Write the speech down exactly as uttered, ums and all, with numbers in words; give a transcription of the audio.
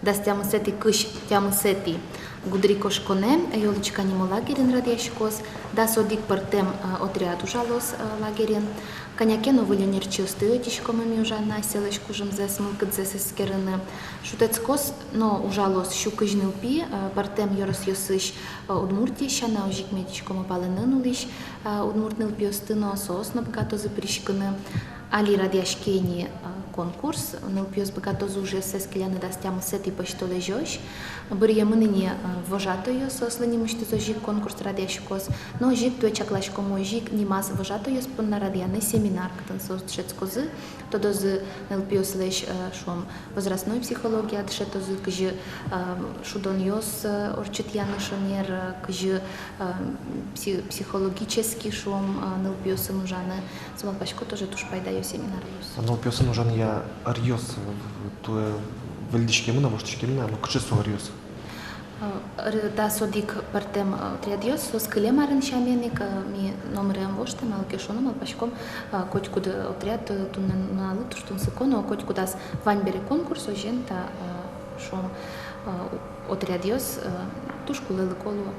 Дас тямысэтӥ, кызь тямысэтӥ гудырикошконэ «Ёлочка» нимо лагерьын радъяськоз. Дас одӥг пӧртэм, э, отряд ужалоз, э, лагерьын. Кӧня ке но выль ӧнерчиосты ӧтиськомы ми ужаны, асьсэлэсь кужымзэс, мылкыдзэс эскерыны. Шутэтскоз но ужалоз сю кызь нылпи, э, пӧртэм ёросъёсысь, э, Удмуртиысь сяна, озьы ик ми ӧтиськомы палэнын улӥсь, э, удмурт нылпиосты но, соос но быгатозы пыриськыны. Али радъяське ини, э, конкурс, нылпиос быгатозы ужъёссэс келяны дас тямысэтӥ пӧсьтолэзёзь. Быръемын ини, э, вожатойёс, соослэн нимысьтыз озьы ик конкурс радъяськоз. Но озьы ик туэ чакласькомы озьы ик нимаз вожатойёс понна радъяны семинар, кытын соос дышетскозы, тодозы нылпиослэсь, э, шуом, возрастной психология, дышетозы, кызьы, э, шудонъёс, э, ортчытъяны шонер, э, кызьы, э, пси-, психологически, шуом, э, нылпиосын ужаны. Со, малпасько, тоже туж пайдаё семинаръёс. А нылпиосын ужанъя ӧръёс, э, туэ выльдӥськемын-а, воштӥськемын-а, но кыӵе со ӧръёс? Э, ӧр-, дас одӥг пӧртэм, э, отрядъёс, соос кылем арын сямен ик, э, ми номырен ӧм вошты, малы ке шуоно, малпаськом, э, котькуд отряд, э, туннэ нуналлы туж тунсыко, но котькудаз вань бере конкурс, озьыен та, э, шуом, э, отрядъёс, э, туж кулэлыко луо.